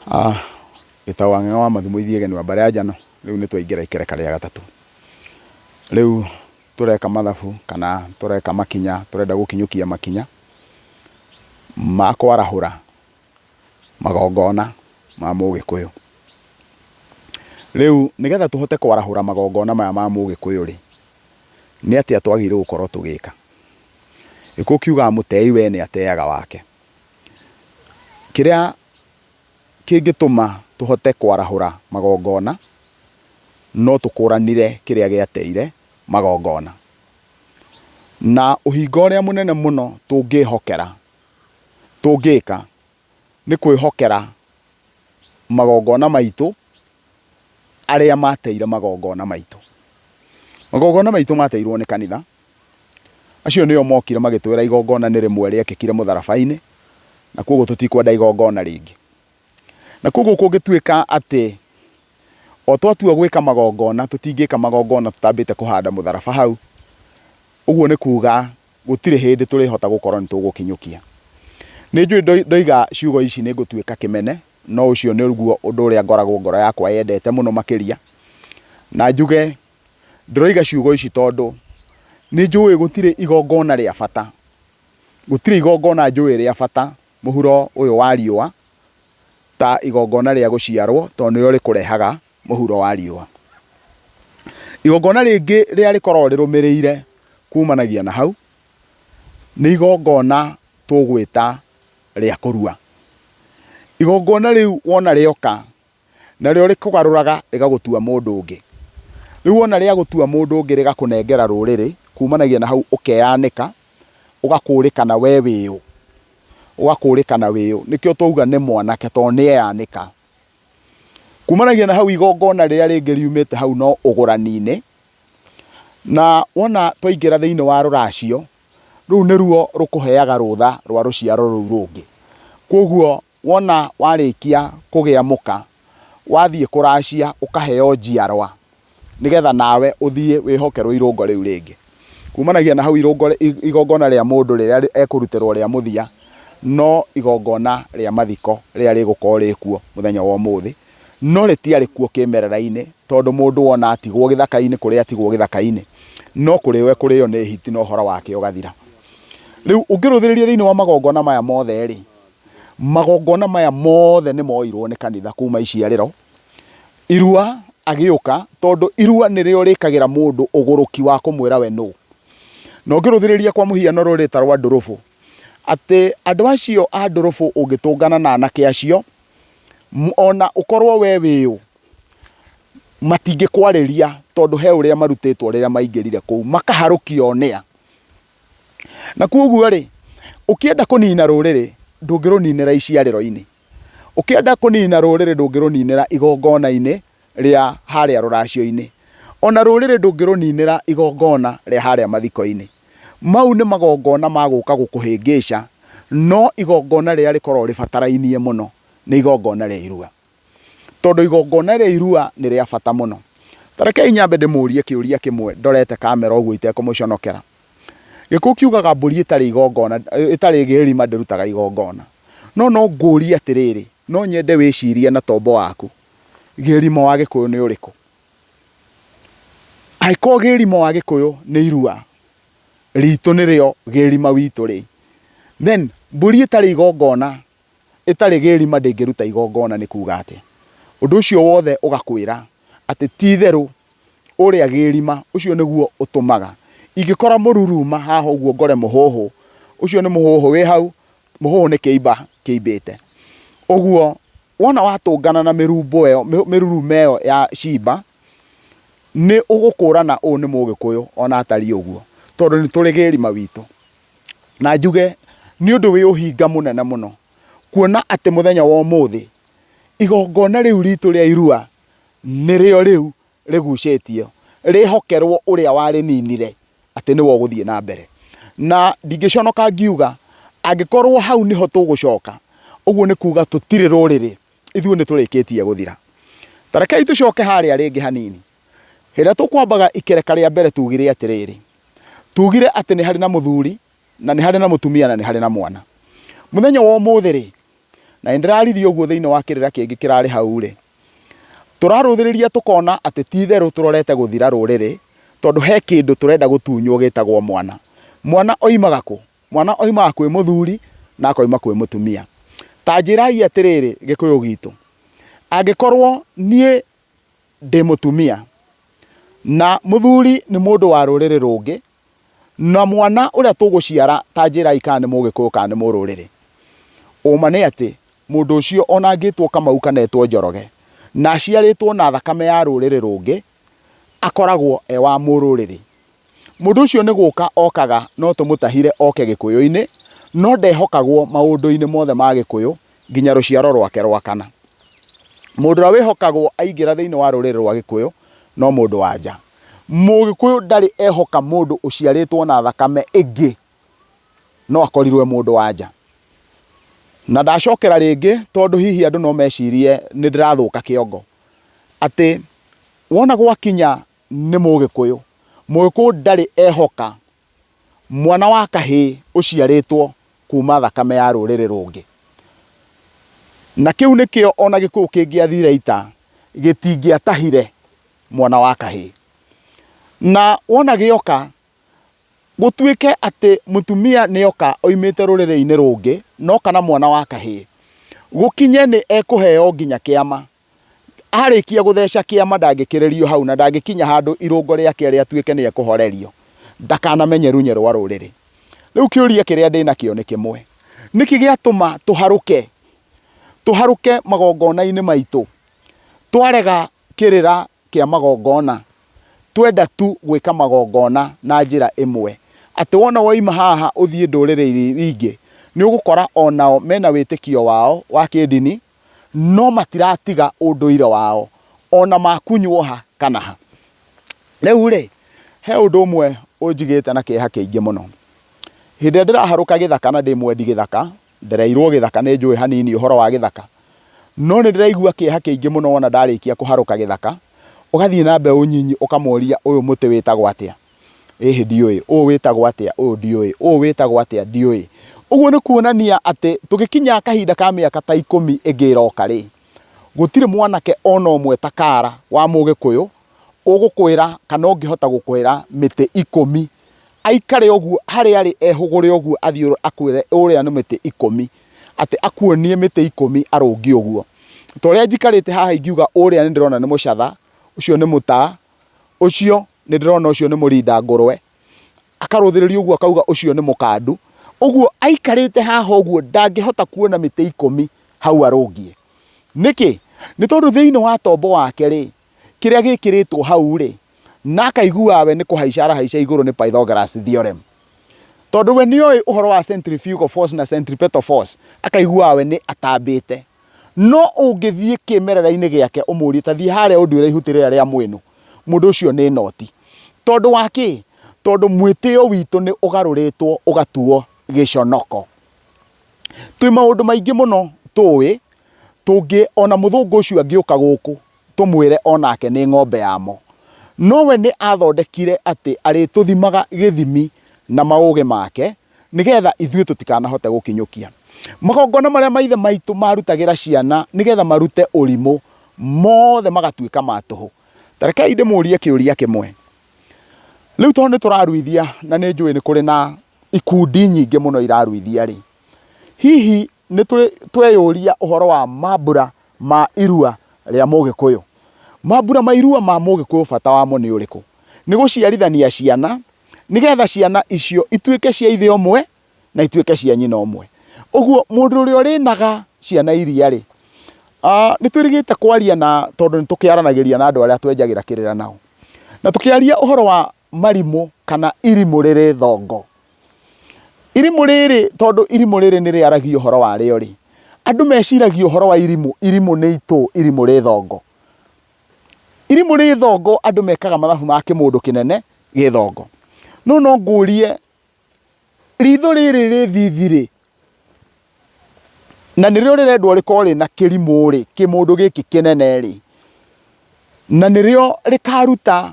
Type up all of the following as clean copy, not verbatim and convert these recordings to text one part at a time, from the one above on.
Gĩtaũ wa Ng'ang'a wa Mathumo ithiĩ ageni wa mbarĩ ya Njano, rĩu nĩ twaingĩra ikereka rĩa gatatũ. Rĩu tũreka mathabu kana tũreka makinya, tũrenda gũkinyũkia makinya ma kwarahũra magongona ma Mũgĩkũyũ. Rĩu nĩgetha tũhote kwarahũra magongona maya ma Mũgĩkũyũ rĩ, nĩ atĩa twagĩrĩirwo gũkorwo tũgĩka? Gĩkũyũ kiugaga mũtei we nĩ ateaga wake. Kĩrĩa kĩngĩtũma tũhote kwarahũra magongona, no tũkũranire kĩrĩa gĩateire magongona. Na ũhinga ũrĩa mũnene mũno tũngĩhokera, tũngĩka, nĩ kwĩhokera magongona maitũ arĩa mateire magongona maitũ. Magongona maitũ mateirwo nĩ kanitha, Acio nĩo mokire magĩtwĩra igongona nĩ rĩmwe rĩekĩkire mũtharaba-inĩ, na kwoguo tũtikwenda igongona rĩngĩ. Na kwoguo kũngĩtuĩka atĩ o twatua gwĩka magongona, tũtingĩka magongona tũtambĩte kũhanda mũtharaba hau, ũguo nĩ kuga gũtirĩ hĩndĩ tũrĩhota gũkorwo nĩ tũgũkinyũkia. Nĩ njũĩ ndoiga ciugo ici nĩ ngũtuĩka kĩmene, no ũcio nĩguo ũndũ ũrĩa ngoragwo ngoro yakwa yendete mũno makĩria. Na njuge Ndĩroiga ciugo ici tondũ nĩ njũĩ gũtirĩ igongona rĩa bata, gũtirĩ igongona njũĩ rĩa bata mũhuro ũyũ wa riũa ta igongona rĩa gũciarwo tondũ nĩrĩo rĩkũrehaga mũhuro wa riũa. Igongona rĩngĩ rĩrĩa rĩkoragwo rĩrũmĩrĩire kumanagia na hau, nĩ igongona tũgwĩta rĩa kũrua. Igongona rĩu wona rĩoka Narĩo rĩkũgarũraga rĩgagũtua mũndũ ũngĩ. Rĩu wona rĩagũtua mũndũ ũngĩ rĩgakũnengera rũrĩrĩ, kumanagia na hau ũkeyanĩka, ũgakũrĩkana we wĩ ũ. Ũgakũrĩkana wĩ ũ. Nĩkĩo twauga nĩ mwanake tondũ nĩ eyanĩka. Kumanagia na hau igongona rĩrĩa rĩngĩ riumĩte hau no ũgũrani-inĩ. Na wona twaingĩra thĩinĩ wa rũracio, rũu nĩruo rũkũheaga rũtha rwa rũciaro rũu rũngĩ. Kwoguo Wona warĩkia kũgĩa mũka, wathiĩ kũracia ũkaheo njiarwa nĩgetha nawe ũthiĩ wĩhokerwo irũngo rĩu rĩngĩ. Kumanagia na hau irũngo, igongona rĩa mũndũ rĩrĩa ekũrutĩrwo rĩa mũthia no igongona rĩa mathiko rĩrĩa rĩgũkorwo rĩkuo mũthenya wa ũmũthĩ, no rĩtiarĩ kuo kĩmerera-inĩ tondũ mũndũ wona atigwo gĩthaka-inĩ kũrĩa atigwo gĩthaka-inĩ, no kũrĩo ekũrĩo nĩ hiti na ũhoro wake ũgathira. Rĩu ũngĩrũthĩrĩria thĩinĩ wa magongona maya mothe rĩ, Magongona maya mothe nĩ moirwo nĩ kanitha kuma iciarĩro. Irua agĩũka tondũ irua nĩrĩo rĩkagĩra mũndũ ũgũrũki wa kũmwĩra we nũ. Na ũngĩrũthĩrĩria kwa mũhiano rũrĩrĩ ta rwa ndũrũbũ, atĩ andũ acio a ndũrũbũ ũngĩtũngana na anake acio, ona ũkorwo we wĩ ũ, matingĩkwarĩria tondũ he ũrĩa marutĩtwo rĩrĩa maingĩrire kũu, makaharũkio nĩa. Na kwoguo rĩ, ũkĩenda kũnina rũrĩrĩ, ndũngĩrũninĩra iciarĩro-inĩ. Ũkĩenda kũnina rũrĩrĩ ndũngĩrũninĩra igongona-inĩ rĩa harĩa rũracio-inĩ. Ona rũrĩrĩ ndũngĩrũninĩra igongona rĩa harĩa mathiko-inĩ. Mau nĩ magongona ma gũka gũkũhĩngĩca, no igongona rĩrĩa rĩkoragwo rĩbatarainie mũno nĩ igongona rĩa irua. Tondũ igongona rĩa irua nĩ rĩa bata mũno. Ta rekei nyambe ndĩmũrie kĩũria kĩmwe ndorete kamera ũguo itekũmũconokera. Gĩkũyũ kiugaga mbũri ĩtarĩ igongona, ĩtarĩ gĩrima ndĩrutaga igongona. No no ngũrie atĩrĩrĩ, no nyende wĩcirie na tombo waku, gĩrima wa Gĩkũyũ nĩ ũrĩkũ? Angĩkorwo gĩrima wa Gĩkũyũ nĩ irua ritũ nĩrĩo gĩrima witũ rĩ, then mbũri ĩtarĩ igongona ĩtarĩ gĩrima ndĩngĩruta igongona nĩ kuga atĩa? Ũndũ ũcio wothe ũgakwĩra atĩ ti itherũ ũrĩa gĩrima ũcio nĩguo ũtũmaga. Ingĩkora mũruruma haha ũguo ngore mũhũhũ, ũcio nĩ mũhũhũ wĩ hau, mũhũhũ nĩ kĩimba kĩimbĩte. Ũguo wona watũngana na mĩrumbũ ĩyo, mĩrurumo ĩyo ya cimba, nĩ ũgũkũrana ũyũ nĩ Mũgĩkũyũ ona atariĩ ũguo, tondũ nĩ tũrĩ gĩrima witũ. Na njuge nĩ ũndũ wĩ ũhinga mũnene mũno kuona atĩ mũthenya wa ũmũthĩ igongona rĩu ritũ rĩa irua nĩrĩo rĩu rĩgucĩtio rĩhokerwo ũrĩa warĩninire atĩ nĩwe ũgũthiĩ na mbere. Na ndingĩconoka ngiuga angĩkorwo hau nĩho tũgũcoka, ũguo nĩ kuga tũtirĩ rũrĩrĩ, ithuĩ nĩ tũrĩkĩtie gũthira. Ta rekei tũcoke harĩa rĩngĩ hanini. Hĩndĩ ĩrĩa tũkwambaga ikereka rĩa mbere tugire atĩrĩrĩ, tugire atĩ nĩ harĩ na mũthuri na nĩ harĩ na mũtumia na nĩ harĩ na mwana. Mũthenya wa ũmũthĩ rĩ, Na nĩ ndĩraririe ũguo thĩinĩ wa kĩrĩra kĩngĩ kĩrarĩ hau rĩ, tũrarũthĩrĩria tũkona atĩ ti itherũ tũrorete gũthira rũrĩrĩ, tondũ he kĩndũ tũrenda gũtunywo gĩtagwo mwana. Mwana oimaga kũ? Mwana oimaga kwĩ mũthuri na akoima kwĩ mũtumia. Ta njĩrai atĩrĩrĩ Gĩkũyũ gitũ, angĩkorwo niĩ ndĩ mũtumia na mũthuri nĩ mũndũ wa rũrĩrĩ rũngĩ, na mwana ũrĩa tũgũciara ta njĩrai kana nĩ Mũgĩkũyũ kana nĩ mũrũrĩrĩ, ũma nĩ atĩ mũndũ ũcio ona angĩtwo Kamau kana etwo Njoroge, na aciarĩtwo na thakame ya rũrĩrĩ rũngĩ, akoragwo e wa mũrũrĩrĩ. Mũndũ ũcio nĩ gũka okaga no tũmũtahire oke Gĩkũyũ-inĩ, no ndehokagwo maũndũ-inĩ mothe ma Gĩkũyũ nginya rũciaro rwake rwa kana. Mũndũ ũrĩa wĩhokagwo aingĩra thĩinĩ wa rũrĩrĩ rwa Gĩkũyũ no mũndũ wa nja. Mũgĩkũyũ ndarĩ ehoka mũndũ ũciarĩtwo na thakame ĩngĩ no akorirwo e mũndũ wa nja. Na ndacokera rĩngĩ tondũ hihi andũ no mecirie nĩ ndĩrathũka kĩongo, atĩ wona gwakinya nĩ Mũgĩkũyũ, Mũgĩkũyũ ndarĩ ehoka mwana wa kahĩĩ ũciarĩtwo kuma thakame ya rũrĩrĩ rũngĩ. Na kĩu nĩkĩo ona Gĩkũyũ kĩngĩathire ita gĩtingĩatahire mwana wa kahĩĩ. Na wona gĩoka gũtuĩke atĩ mũtumia nĩoka oimĩte rũrĩrĩ-inĩ rũngĩ noka na mwana wa kahĩĩ, gũkinye nĩ ekũheo nginya kĩama. Arĩkia gũtheca kĩama ndangĩkĩrĩrio hau na ndangĩkinya handũ irũngo rĩa kerĩ atuĩke nĩ ekũhorerio. Ndakanamenye runye rwa rũrĩrĩ. Rĩu kĩũria kĩrĩa ndĩnakĩo nĩ kĩmwe. Nĩkĩ gĩatũma tũharũke? Tũharũke magongona-inĩ maitũ. Twarega kĩrĩra kĩa magongona. Twenda tu gwĩka magongona na njĩra ĩmwe. Atĩ wona woima haha ũthiĩ ndũrĩrĩ-inĩ ingĩ, nĩ ũgũkora onao mena wĩtĩkio wao wa kĩndini, no matiratiga ũndũire wao ona makunywo ha kana ha. Rĩu rĩ, he ũndũ ũmwe ũnjigĩte na kĩeha kĩingĩ mũno. Hĩndĩ ĩrĩa ndĩraharũka gĩthaka na ndĩ mwendi gĩthaka, ndereirwo gĩthaka nĩ njũĩ hanini ũhoro wa gĩthaka, no nĩ ndĩraigua kĩeha kĩingĩ mũno wona ndarĩkia kũharũka gĩthaka, ũgathiĩ na mbeũ nyinyi ũkamoria ũyũ mũtĩ wĩtagwo atĩa? Ĩhĩ ndiũĩ, ũũ wĩtagwo atĩa, ũũ ndiũĩ, ũũ wĩtagwo atĩa, ndiũĩ. Ũguo nĩ kuonania atĩ tũgĩkinya kahinda ka mĩaka ta ikũmi ĩngĩ ĩroka rĩ, gũtirĩ mwanake ona ũmwe ta Kara wa Mũgĩkũyũ ũgũkwĩra kana ũngĩhota gũkwĩra mĩtĩ ikũmi. Aikare ũguo harĩa arĩ ehũgũre ũguo athiĩ akwĩre ũrĩa nĩ mĩtĩ ikũmi, atĩ akuonie mĩtĩ ikũmi arũngiĩ ũguo. Ta ũrĩa njikarĩte haha ingiuga ũrĩa nĩ ndĩrona nĩ mũcatha, ũcio nĩ mũtaa, ũcio nĩ ndĩrona ũcio nĩ mũrinda ngũrwe, akarũthĩrĩria ũguo akauga ũcio nĩ mũkandu, ũguo aikarĩte haha ũguo ndangĩhota kuona mĩtĩ ikũmi hau arũngiĩ. Nĩkĩ? Nĩ tondũ thĩinĩ wa tombo wake rĩ, kĩrĩa gĩkĩrĩtwo hau rĩ, na akaiguaga we nĩ kũhaica arahaica igũrũ nĩ Pythagoras theorem. Tondũ we nĩoĩ ũhoro wa centrifugal force na centripetal force, akaiguaga we nĩ atambĩte. No ũngĩthiĩ kĩmerera-inĩ gĩake ũmũrie ta thiĩ harĩa ũnduĩre ihuti rĩrĩa rĩa mwĩnũ, mũndũ ũcio nĩ noti. Tondũ wa kĩ? Tondũ mwĩtĩo witũ nĩ ũgarũrĩtwo ũgatuo gĩconoko. Twĩ maũndũ maingĩ mũno tũĩ, tũngĩ ona mũthũngũ ũcio angĩũka gũkũ tũmwĩre onake nĩ ng'ombe yamo. No we nĩ athondekire atĩ arĩtũthimaga gĩthimi na maũgĩ make nĩgetha ithuĩ tũtikanahote gũkinyũkia. Magongona marĩa maithe maitũ marutagĩra ciana nĩgetha marute ũrimũ, mothe magatuĩka ma tũhũ. Ta rekei ndĩmũrie kĩũria kĩmwe. Rĩu tondũ nĩ tũraruithia na nĩ njũĩ nĩ kũrĩ na ikundi nyingĩ mũno iraruithia rĩ, hihi nĩ tũrĩ tweyũria ũhoro wa mambura ma irua rĩa Mũgĩkũyũ? Mambura ma irua ma Mũgĩkũyũ bata wamo nĩ ũrĩkũ? Nĩ gũciarithania ciana nĩgetha ciana icio ituĩke cia ithe ũmwe na ituĩke cia nyina ũmwe. Ũguo mũndũ ũrĩa ũrĩnaga ciana iria rĩ, nĩ twĩrĩgĩte kwaria na tondũ nĩ tũkĩaranagĩria na andũ arĩa twenjagĩra kĩrĩra nao. Na tũkĩaria ũhoro wa marimũ kana irimũ rĩrĩ thongo. Irimũ rĩrĩ tondũ irimũ rĩrĩ nĩ rĩaragia ũhoro warĩo rĩ, andũ meciragia ũhoro wa irimũ, irimũ nĩ itũ, irimũ rĩ thongo. Irimũ rĩ thongo andũ mekaga mathabu ma kĩmũndũ kĩnene gĩ thongo. No no ngũrie ritho rĩrĩ rĩ thithi rĩ, na nĩrĩo rĩrendwo rĩkorwo rĩna kĩrimũ rĩ, kĩmũndũ gĩkĩ kĩnene rĩ, na nĩrĩo rĩkaruta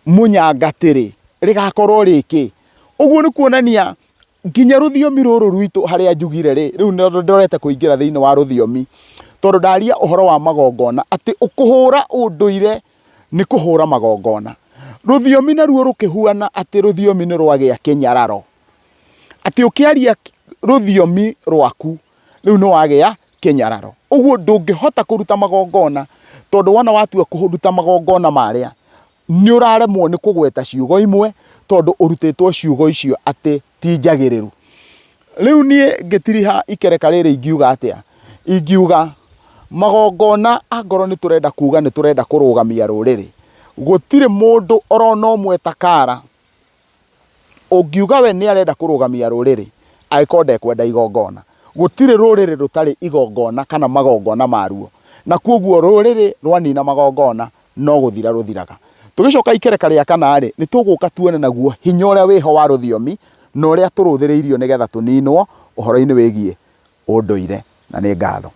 mũnyangatĩ-rĩ, rĩgakorwo rĩ kĩ? Ũguo nĩ kuonania Nginya rũthiomi rũrũ rwitũ harĩa njugire rĩ, rĩu ndorete kũingĩra thĩinĩ wa rũthiomi, tondũ ndaria ũhoro wa magongona, atĩ kũhũra ũndũire nĩ kũhũra magongona. Rũthiomi naruo rũkĩhuana atĩ rũthiomi nĩ rwagĩa kĩnyararo, atĩ ũkĩaria rũthiomi rwaku rĩu nĩ wagĩa kĩnyararo. Ũguo ndũngĩhota kũruta magongona tondũ wona watua kũruta magongona marĩa, nĩ ũraremwo nĩ kũgweta ciugo imwe tondũ ũrutĩtwo ciugo icio atĩ ti njagĩrĩru. Rĩu niĩ ngĩtiriha ikereka rĩrĩ ingiuga atĩa? Ingiuga magongona angorwo nĩ tũrenda kuga nĩ tũrenda kũrũgamia rũrĩrĩ, gũtirĩ mũndũ orona ũmwe ta Kara Ũngiuga we nĩ arenda kũrũgamia rũrĩrĩ, angĩkorwo ndekwenda igongona. Gũtirĩ rũrĩrĩ rũtarĩ igongona kana magongona maruo. Na kwoguo rũrĩrĩ rwanina magongona, no gũthira rũthiraga. Tũgĩcoka ikereka rĩa kana-rĩ, nĩ tũgũka tuone naguo hinya ũrĩa wĩho wa rũthiomi, na ũrĩa tũrũthĩrĩirio nĩgetha tũninwo ũhoro-inĩ wĩgiĩ ũndũire. Na nĩ ngatho.